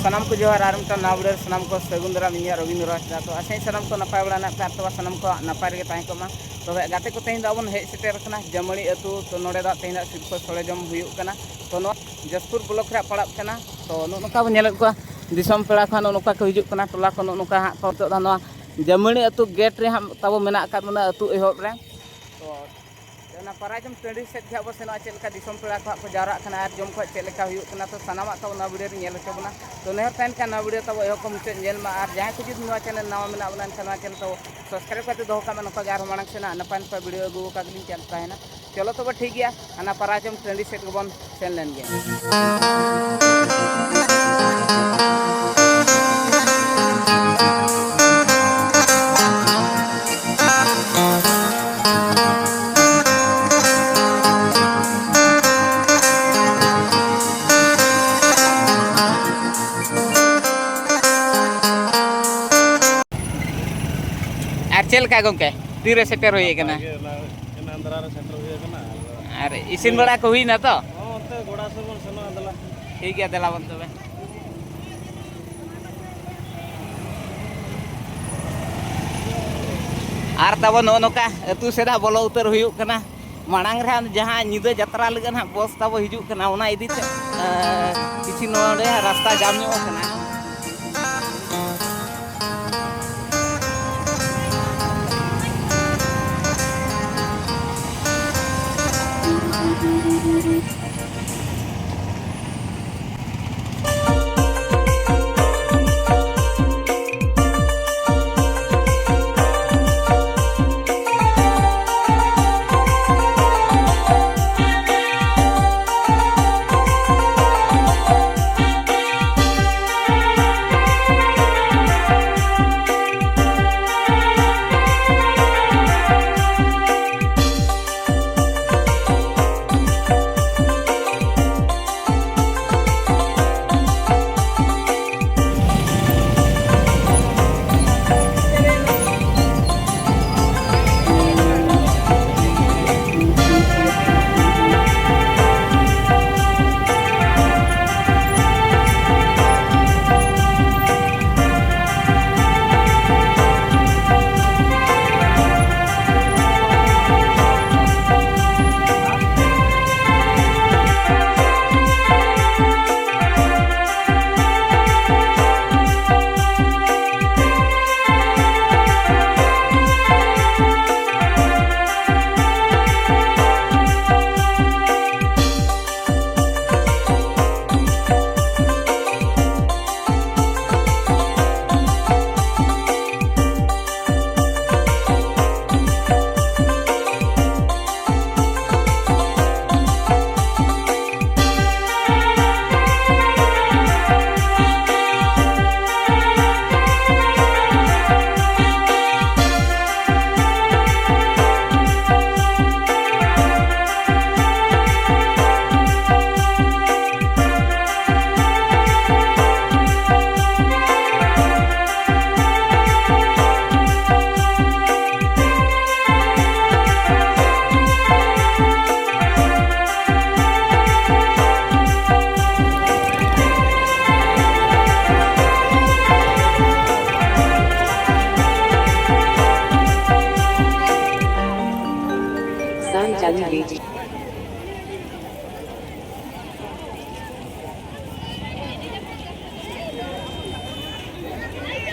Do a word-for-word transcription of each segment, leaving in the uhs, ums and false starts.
ᱥᱟᱱᱟᱢ ᱠᱚ ᱡᱚᱦᱟᱨ, ᱟᱨ ᱢᱤᱫᱴᱟᱝ ᱱᱟᱣᱟ video ᱨᱮ ᱥᱟᱱᱟᱢ ᱠᱚ ᱥᱟᱹᱜᱩᱱ ᱫᱟᱨᱟᱢ᱾ ᱤᱧᱟᱹᱜ ᱨᱚᱵᱤᱱᱫᱨᱚ ᱦᱟᱸᱥᱫᱟ᱾ ᱛᱚ ᱟᱥᱟᱧ ᱥᱟᱱᱟᱢ ᱠᱚ ᱱᱟᱯᱟᱭ ᱵᱟᱲᱟ ᱢᱮᱱᱟᱜ ᱯᱮᱭᱟ, ᱟᱨ ᱛᱚᱵᱮ ᱥᱟᱱᱟᱢ ᱠᱚᱣᱟᱜ ᱱᱟᱯᱟᱭ ᱨᱮᱜᱮ ᱛᱟᱦᱮᱸ ᱠᱚᱜ ᱢᱟ᱾ ᱛᱚᱵᱮ ᱜᱟᱛᱮ ᱠᱚ, ᱛᱮᱦᱮᱧ ᱫᱚ ᱟᱵᱚᱱ ᱦᱮᱡ ᱥᱮᱴᱮᱨ ᱟᱠᱟᱱᱟ ᱡᱟᱹᱢᱟᱹᱲᱤ ᱟᱹᱛᱩ᱾ ᱛᱚ ᱱᱚᱰᱮ ᱫᱚ ᱛᱮᱦᱮᱧ ᱫᱚ ᱥᱤᱨᱯᱟᱹ ᱥᱚᱲᱮ ᱡᱚᱢ ᱦᱩᱭᱩᱜ ᱠᱟᱱᱟ᱾ ᱛᱚ ᱱᱚᱣᱟ ᱡᱟᱡᱽᱯᱩᱨ block ᱨᱮᱭᱟᱜ ᱯᱟᱲᱟᱜ ᱠᱟᱱᱟ᱾ ᱛᱚ ᱱᱚᱜᱼᱚ ᱱᱚᱝᱠᱟ ᱵᱚᱱ ᱧᱮᱞᱮᱫ ᱠᱚᱣᱟ, ᱫᱤᱥᱚᱢ ᱯᱮᱲᱟ ᱠᱚ ᱦᱟᱸᱜ ᱱᱚᱜᱼᱚ ᱱᱚᱝᱠᱟ ᱠᱚ ᱦᱤᱡᱩᱜ ᱠᱟᱱᱟ, ᱴᱚᱞᱟ ᱠᱚ ᱱᱚᱜᱼᱚ ᱱᱚᱝᱠᱟ ᱦᱟᱸᱜ ᱠᱚ ᱱᱤᱛᱚᱜ ᱫᱚ ᱱᱚᱣᱟ ᱡᱟᱹᱢᱟᱹᱲᱤ ᱟᱹᱛᱩ gate ᱨᱮ ᱦᱟᱸᱜ ᱛᱟᱵᱚ ᱢᱮᱱᱟᱜ ᱟᱠᱟᱫ ᱵᱚᱱᱟ, ᱟᱹᱛᱩ ᱮᱦᱚᱵ ᱨᱮ᱾ ᱛᱚ ᱚᱱᱟ ᱯᱟᱨᱟᱡᱚᱢ ᱴᱟᱺᱰᱤ ᱥᱮᱫ ᱜᱮ ᱦᱟᱸᱜ ᱵᱚ ᱥᱮᱱᱚᱜᱼᱟ, ᱪᱮᱫ ᱞᱮᱠᱟ ᱫᱤᱥᱚᱢ ᱯᱮᱲᱟ ᱠᱚ ᱦᱟᱸᱜ ᱠᱚ ᱡᱟᱣᱨᱟᱜ ᱠᱟᱱᱟ ᱟᱨ ᱡᱚᱢ ᱠᱚ ᱪᱮᱫ ᱞᱮᱠᱟ ᱦᱩᱭᱩᱜ ᱠᱟᱱᱟ᱾ ᱛᱚ ᱥᱟᱱᱟᱢᱟᱜ ᱛᱟᱵᱚ ᱱᱚᱣᱟ video ᱨᱮ ᱧᱮᱞ ᱦᱚᱪᱚ ᱵᱚᱱᱟ᱾ ᱛᱚ ᱱᱮᱦᱚᱨ ᱛᱟᱦᱮᱱ ᱠᱷᱟᱱ ᱱᱚᱣᱟ video ᱛᱟᱵᱚ ᱮᱦᱚᱵ ᱠᱷᱚᱱ ᱢᱩᱪᱟᱹᱫ ᱧᱮᱞ ᱢᱟ, ᱟᱨ ᱡᱟᱦᱟᱸᱭ ᱠᱚ ᱡᱩᱫᱤ ᱱᱚᱣᱟ channel ᱱᱟᱣᱟ ᱢᱮᱱᱟᱜ ᱵᱚᱱᱟ, ᱮᱱᱠᱷᱟᱱ ᱱᱚᱣᱟ channel ᱛᱟᱵᱚ subscribe ᱠᱟᱛᱮ ᱫᱚᱦᱚ ᱠᱟᱜ ᱢᱮ᱾ ᱱᱚᱝᱠᱟ ᱜᱮ ᱟᱨᱦᱚᱸ ᱢᱟᱲᱟᱝ ᱥᱮᱱᱟᱜ ᱱᱟᱯᱟᱭ ᱱᱟᱯᱟᱭ video ᱟᱹᱜᱩ ᱟᱠᱟ ᱜᱮᱞᱤᱧ ᱪᱟᱞᱟᱜ ᱛᱟᱦᱮᱱᱟ᱾ ᱪᱚᱞᱚ ᱛᱚᱵᱮ ᱴᱷᱤᱠ ᱜᱮᱭᱟ, ᱦᱟᱱᱟ ᱯᱟᱨᱟᱡᱚᱢ ᱴᱟᱺᱰᱤ ᱥᱮᱫ ᱜᱮᱵᱚᱱ ᱥᱮᱱ ᱞᱮᱱ ᱜᱮ᱾ ᱟᱨ ᱪᱮᱫ ᱞᱮᱠᱟ ᱜᱚᱢᱠᱮ, ᱛᱤᱨᱮ ᱥᱮᱴᱮᱨ ᱦᱩᱭ ᱟᱠᱟᱱᱟ? ᱱᱟᱯᱟᱭ ᱜᱮ, ᱚᱱᱟ ᱮᱱᱟᱝ ᱫᱷᱟᱨᱟ ᱨᱮ ᱥᱮᱴᱮᱨ ᱦᱩᱭ ᱟᱠᱟᱱᱟ᱾ ᱟᱫᱚ ᱟᱨ ᱤᱥᱤᱱ ᱵᱟᱲᱟ ᱠᱚ ᱦᱩᱭᱱᱟ ᱛᱚ? ᱦᱚᱸ, ᱚᱱᱛᱮ ᱜᱚᱰᱟ ᱥᱮᱫ ᱵᱚᱱ ᱥᱮᱱᱚᱜᱼᱟ, ᱫᱮᱞᱟ᱾ ᱴᱷᱤᱠ ᱜᱮᱭᱟ, ᱫᱮᱞᱟ ᱵᱚᱱ ᱛᱚᱵᱮ᱾ ᱟᱨ ᱛᱟᱵᱚ ᱱᱚᱜᱼᱚ ᱱᱚᱝᱠᱟ ᱟᱹᱛᱩ ᱥᱮᱫ ᱦᱟᱸᱜ ᱵᱚᱞᱚ ᱩᱛᱟᱹᱨ ᱦᱩᱭᱩᱜ ᱠᱟᱱᱟ᱾ ᱢᱟᱲᱟᱝ ᱨᱮ ᱦᱟᱸᱜ ᱡᱟᱦᱟᱸ ᱧᱤᱫᱟᱹ ᱡᱟᱛᱨᱟ ᱞᱟᱹᱜᱤᱫ ᱦᱟᱸᱜ ᱵᱚᱥ ᱛᱟᱵᱚ ᱦᱤᱡᱩᱜ ᱠᱟᱱᱟ, ᱚᱱᱟ ᱤᱫᱤ ᱛᱮ, ᱮ, ᱠᱤᱪᱷᱩ ᱱᱚᱰᱮ ᱦᱟᱸᱜ ᱨᱟᱥᱛᱟ ᱡᱟᱢ ᱧᱚᱜ ᱟᱠᱟᱱᱟ᱾ ᱱᱚᱝᱠᱟ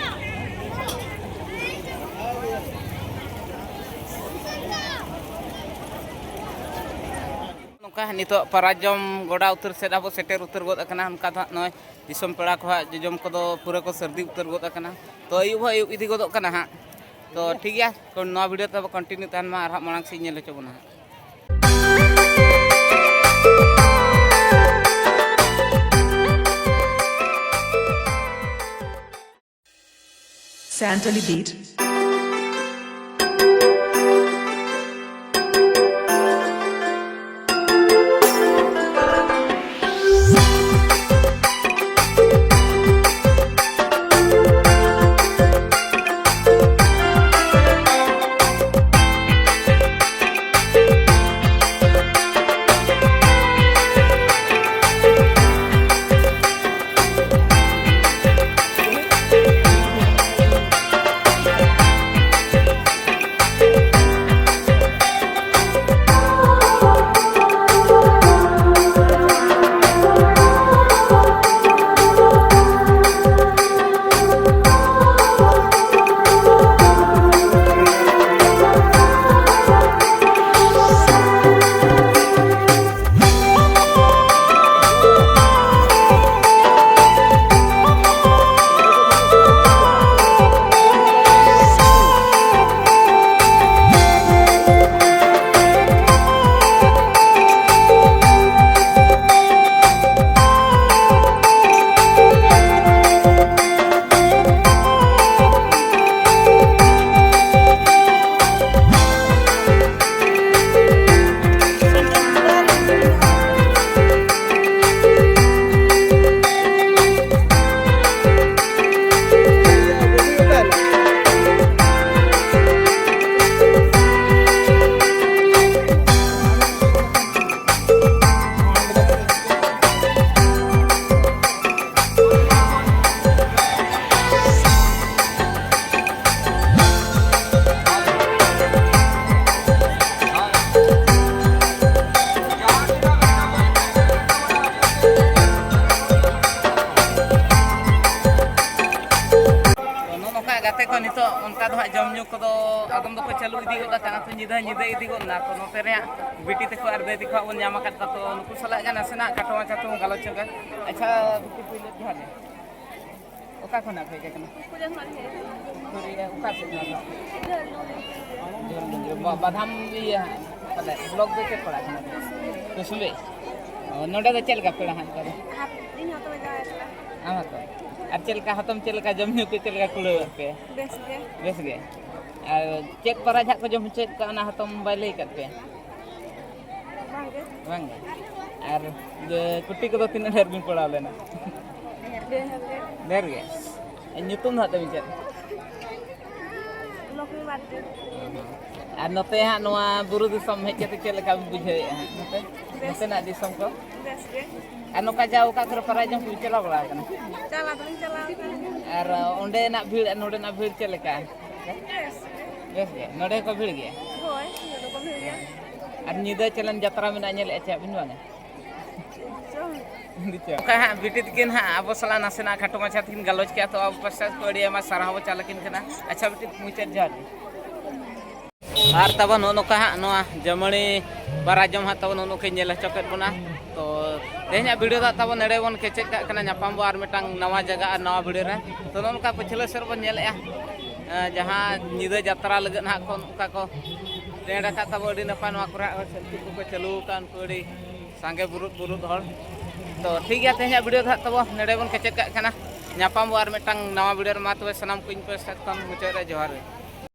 ᱱᱤᱛᱚᱜ ᱯᱟᱨᱟ ᱡᱚᱢ ᱜᱚᱰᱟ ᱩᱛᱟᱹᱨ ᱥᱮᱫ ᱟᱵᱚ ᱥᱮᱴᱮᱨ ᱩᱛᱟᱹᱨ ᱜᱚᱫ ᱟᱠᱟᱱᱟ᱾ ᱚᱱᱠᱟ ᱫᱚ ᱦᱟᱸᱜ ᱱᱚᱜᱼᱚᱭ ᱫᱤᱥᱚᱢ ᱯᱮᱲᱟ ᱠᱚ ᱦᱟᱸᱜ ᱡᱚᱡᱚᱢ ᱠᱚᱫᱚ ᱯᱩᱨᱟᱹ ᱠᱚ ᱥᱟᱹᱨᱫᱤ ᱩᱛᱟᱹᱨ ᱜᱚᱫ ᱟᱠᱟᱱᱟ᱾ ᱛᱚ ᱟᱹᱭᱩᱵ ᱦᱚᱸ ᱟᱹᱭᱩᱵ ᱤᱫᱤ ᱜᱚᱫᱚᱜ ᱠᱟᱱᱟ ᱦᱟᱸᱜ᱾ ᱛᱚ ᱴᱷᱤᱠ ᱜᱮᱭᱟ, ᱛᱚ ᱱᱚᱣᱟ ᱵᱷᱤᱰᱤᱭᱳ ᱛᱮ ᱟᱵᱚ ᱠᱚᱱᱴᱤᱱᱤᱭᱩ ᱛᱟᱦᱮᱱ ᱢᱟ, ᱟᱨ ᱦᱟᱸᱜ ᱢᱟᱲᱟᱝ ᱥᱮᱫ ᱧᱮᱞ ᱦᱚᱪᱚ ᱵᱚᱱᱟ ᱦᱟᱸᱜ᱾ Santali Beat. ᱜᱟᱛᱮ ᱠᱚ, ᱱᱤᱛᱚᱜ ᱚᱱᱠᱟ ᱫᱚ ᱦᱟᱸᱜ ᱡᱚᱢ ᱧᱩ ᱠᱚᱫᱚ ᱟᱫᱚᱢ ᱫᱚᱠᱚ ᱪᱟᱹᱞᱩ ᱤᱫᱤ ᱜᱚᱫ ᱟᱠᱟᱱᱟ, ᱛᱚ ᱧᱤᱫᱟᱹ ᱦᱚᱸ ᱧᱤᱫᱟᱹ ᱤᱫᱤ ᱜᱚᱫ ᱮᱱᱟ᱾ ᱛᱚ ᱱᱚᱛᱮ ᱨᱮ ᱦᱟᱸᱜ ᱵᱤᱴᱤ ᱛᱟᱠᱚ ᱟᱨ ᱫᱟᱹᱭ ᱛᱟᱠᱚ ᱦᱟᱸᱜ ᱵᱚᱱ ᱧᱟᱢ ᱟᱠᱟᱫ ᱠᱚᱣᱟ, ᱛᱚ ᱱᱩᱠᱩ ᱥᱟᱞᱟᱜ ᱜᱮ ᱱᱟᱥᱮᱱᱟᱜ ᱠᱷᱟᱴᱚ ᱢᱟᱪᱷᱟ ᱛᱮᱵᱚᱱ ᱜᱟᱞᱚᱪ ᱧᱚᱜᱟ᱾ ᱟᱪᱪᱷᱟ ᱵᱤᱴᱤ, ᱯᱩᱭᱞᱩ ᱡᱚᱦᱟᱨ ᱜᱮ᱾ ᱚᱠᱟ ᱠᱷᱚᱱᱟᱜ ᱯᱮ ᱦᱮᱡ ᱟᱠᱟᱱᱟ? ᱩᱱᱠᱩ ᱡᱟᱦᱟᱸ ᱠᱷᱚᱱᱟᱜ ᱦᱮᱡ ᱟᱠᱟᱱᱟ᱾ ᱥᱩᱨ ᱨᱮ ᱚᱠᱟ ᱥᱮᱫ ᱱᱚᱣᱟ ᱫᱚ? ᱡᱷᱟᱹᱞ ᱧᱚᱜ ᱜᱮ᱾ ᱵᱟ-, ᱵᱟᱫᱷᱟᱢ ᱤᱭᱟᱹ ᱦᱟᱸᱜ, ᱯᱟᱞᱮ ᱵᱞᱚᱠ ᱫᱚ ᱪᱮᱫ ᱯᱟᱲᱟᱜ ᱠᱟᱱᱟ? ᱠᱩᱥᱩᱢᱵᱤ᱾ ᱚ, ᱱᱚᱰᱮ ᱫᱚ ᱪᱮᱫ ᱞᱮᱠᱟ ᱯᱮᱲᱟ ᱦᱟᱸᱜ ᱚᱱᱠᱟ ᱫᱚ? ᱦᱟᱯ-, ᱤᱧ ᱦᱚᱸ ᱛᱚᱵᱮ ᱡᱟᱶᱟᱭ ᱠᱟᱱᱟ᱾ ᱟᱢ ᱦᱚᱸᱛᱚ᱾ ᱟᱨ ᱪᱮᱫ ᱞᱮᱠᱟ ᱦᱟᱛᱚᱢ, ᱪᱮᱫ ᱞᱮᱠᱟ ᱡᱚᱢ ᱧᱩ ᱠᱚ ᱪᱮᱫ ᱞᱮᱠᱟ ᱠᱩᱲᱟᱹᱣ ᱟᱫ ᱯᱮᱭᱟ? ᱵᱮᱥ ᱜᱮ᱾ ᱵᱮᱥ ᱜᱮ᱾ ᱟᱨ ᱪᱮᱫ ᱯᱟᱨᱟᱡᱽ ᱦᱟᱸᱜ ᱠᱚ ᱡᱚᱢ ᱦᱚᱪᱚᱭᱮᱫ ᱠᱚᱣᱟ ᱚᱱᱟ ᱦᱟᱛᱚᱢ ᱵᱟᱭ ᱞᱟᱹᱭ ᱟᱠᱟᱫ ᱯᱮᱭᱟ? ᱵᱟᱝ ᱜᱮ᱾ ᱵᱟᱝ ᱜᱮ᱾ ᱟᱨ ᱤᱭᱟᱹ ᱠᱩᱴᱤ ᱠᱚᱫᱚ ᱛᱤᱱᱟᱹᱜ ᱰᱷᱮᱨ ᱵᱤᱱ ᱯᱟᱲᱟᱣ ᱞᱮᱱᱟ? ᱰᱷᱮᱨ ᱜᱮ᱾ ᱰᱷᱮᱨ ᱜᱮ? ᱧᱩᱛᱩᱢ ᱫᱚ ᱦᱟᱸᱜ ᱛᱟᱹᱵᱤᱱ ᱪᱮᱫ? ᱞᱚᱠᱷᱢᱤ ᱢᱟᱨᱰᱤ᱾ ᱟᱨ ᱱᱚᱛᱮ ᱦᱟᱸᱜ ᱱᱚᱣᱟ ᱵᱩᱨᱩ ᱫᱤᱥᱚᱢ ᱦᱮᱡ ᱠᱟᱛᱮ ᱪᱮᱫ ᱞᱮᱠᱟ ᱵᱤᱱ ᱵᱩᱡᱷᱟᱹᱣᱮᱫᱼᱟ ᱦᱟᱸᱜ ᱱᱚᱛᱮ? ᱵᱮᱥ᱾ ᱱᱚᱛᱮᱱᱟᱜ ᱫᱤᱥᱚᱢ ᱠᱚ? ᱵᱮᱥ ᱜᱮ᱾ ᱟᱨ ᱱᱚᱝᱠᱟ ᱡᱟᱣ ᱚᱠᱟ ᱠᱚᱨᱮ ᱯᱟᱨᱟᱭ ᱡᱚᱢ ᱠᱚ ᱪᱟᱞᱟᱣ ᱵᱟᱲᱟ ᱟᱠᱟᱱᱟ? ᱪᱟᱞᱟᱣ ᱫᱚᱞᱤᱧ ᱪᱟᱞᱟᱣ ᱟᱠᱟᱱᱟ᱾ ᱟᱨ ᱚᱸᱰᱮᱱᱟᱜ ᱵᱷᱤᱲ ᱟᱨ ᱱᱚᱰᱮᱱᱟᱜ ᱵᱷᱤᱲ ᱪᱮᱫ ᱞᱮᱠᱟ? ᱵᱮᱥ ᱜᱮ᱾ ᱵᱮᱥ ᱜᱮ? ᱱᱚᱰᱮ ᱦᱚᱸᱠᱚ ᱵᱷᱤᱲ ᱜᱮᱭᱟ? ᱦᱳᱭ, ᱱᱚᱰᱮ ᱠᱚ ᱵᱷᱤᱲ ᱜᱮᱭᱟ᱾ ᱟᱨ ᱧᱤᱫᱟᱹ ᱪᱮᱞᱮᱱ ᱡᱟᱛᱨᱟ ᱢᱮᱱᱟᱜᱼᱟ, ᱧᱮᱞᱮᱫᱼᱟ ᱪᱮ ᱟᱹᱵᱤᱱ ᱵᱟᱝᱟ? ᱪᱚᱝ᱾ ᱚᱱᱠᱟ ᱦᱟᱸᱜ ᱵᱤᱴᱤ ᱛᱟᱹᱠᱤᱱ ᱦᱟᱸᱜ ᱟᱵᱚ ᱥᱟᱞᱟᱜ ᱱᱟᱥᱮᱱᱟᱜ ᱠᱷᱟᱴᱚ ᱢᱟᱪᱷᱟ ᱛᱮᱠᱤᱱ ᱜᱟᱞᱚᱪ ᱠᱮᱜᱼᱟ, ᱛᱚ ᱟᱵᱚ ᱯᱟᱥᱴᱟ ᱠᱷᱚᱱ ᱟᱹᱰᱤ ᱟᱭᱢᱟ ᱥᱟᱨᱦᱟᱣ ᱵᱚ ᱪᱟᱞ ᱟᱹᱠᱤᱱ ᱠᱟᱱᱟ᱾ ᱟᱪᱪᱷᱟ ᱵᱤᱴᱤ, ᱢᱩᱪᱟᱹᱫ ᱡᱚᱦᱟᱨ ᱜᱮ᱾ ᱟᱨ ᱛᱟᱵᱚᱱ ᱱᱚᱜᱼᱚ ᱱᱚᱝᱠᱟ ᱦᱟᱸᱜ ᱱᱚᱣᱟ ᱡᱚᱢᱟᱹᱲᱤ ᱵᱟᱨᱟ ᱡᱚᱢ ᱦᱟᱸᱜ ᱛᱟᱵᱚᱱ ᱱᱚᱜᱼᱚ ᱱᱚᱝᱠᱟᱭ ᱧᱮᱞ ᱦᱚᱪᱚ ᱠᱮᱫ ᱵᱚᱱᱟ᱾ ᱛᱚ ᱛᱮᱦᱮᱧᱟᱜ ᱵᱷᱤᱰᱤᱭᱳ ᱫᱚ ᱦᱟᱸᱜ ᱛᱟᱵᱚᱱ ᱱᱚᱰᱮ ᱵᱚᱱ ᱠᱮᱪᱮᱫ ᱠᱟᱜ ᱠᱟᱱᱟ᱾ ᱧᱟᱯᱟᱢ ᱵᱚ ᱟᱨ ᱢᱤᱫᱴᱟᱝ ᱱᱟᱣᱟ ᱡᱟᱭᱜᱟ ᱟᱨ ᱱᱟᱣᱟ ᱵᱷᱤᱰᱤᱭᱳ ᱨᱮ᱾ ᱛᱚ ᱱᱚᱜᱼᱚ ᱱᱚᱝᱠᱟ ᱯᱟᱹᱪᱷᱞᱟᱹ ᱥᱮᱫ ᱵᱚᱱ ᱧᱮᱞᱮᱫᱼᱟ, ᱮᱸ, ᱡᱟᱦᱟᱸ ᱧᱤᱫᱟᱹ ᱡᱟᱛᱨᱟ ᱞᱟᱹᱜᱤᱫ ᱦᱟᱸᱜ ᱠᱚ ᱱᱚᱝᱠᱟ ᱠᱚ ᱴᱮᱸᱰ ᱟᱠᱟᱫ ᱛᱟᱵᱚ᱾ ᱟᱹᱰᱤ ᱱᱟᱯᱟᱭ, ᱱᱚᱣᱟ ᱠᱚᱨᱮ ᱦᱟᱸᱜ ᱥᱮᱞᱯᱷᱤ ᱠᱚᱠᱚ ᱪᱟᱹᱞᱩ ᱟᱠᱟᱫ, ᱩᱱᱠᱩ ᱟᱹᱰᱤ ᱥᱟᱸᱜᱮ ᱵᱩᱨᱩᱫ ᱵᱩᱨᱩᱫ ᱦᱚᱲ᱾ ᱛᱚ ᱴᱷᱤᱠ ᱜᱮᱭᱟ, ᱛᱮᱦᱮᱧᱟᱜ ᱵᱷᱤᱰᱤᱭᱳ ᱫᱚ ᱦᱟᱸᱜ ᱛᱟᱵᱚ ᱱᱚᱰᱮ ᱵᱚᱱ ᱠᱮᱪᱮᱫ ᱠᱟᱜ ᱠᱟᱱᱟ᱾ ᱧᱟᱯᱟᱢ ᱵᱚ ᱟᱨ ᱢᱤᱫᱴᱟᱝ ᱱᱟᱣᱟ ᱵᱷᱤᱰᱤᱭᱳ ᱨᱮ᱾ ᱢᱟ ᱛᱚᱵᱮ ᱥᱟᱱᱟᱢ ᱠᱚ ᱤᱧ ᱯᱟᱥᱴᱟ ᱠᱷᱚᱱ ᱢᱩᱪᱟᱹᱫ ᱨᱮ ᱡᱚᱦᱟᱨ ᱜᱮ᱾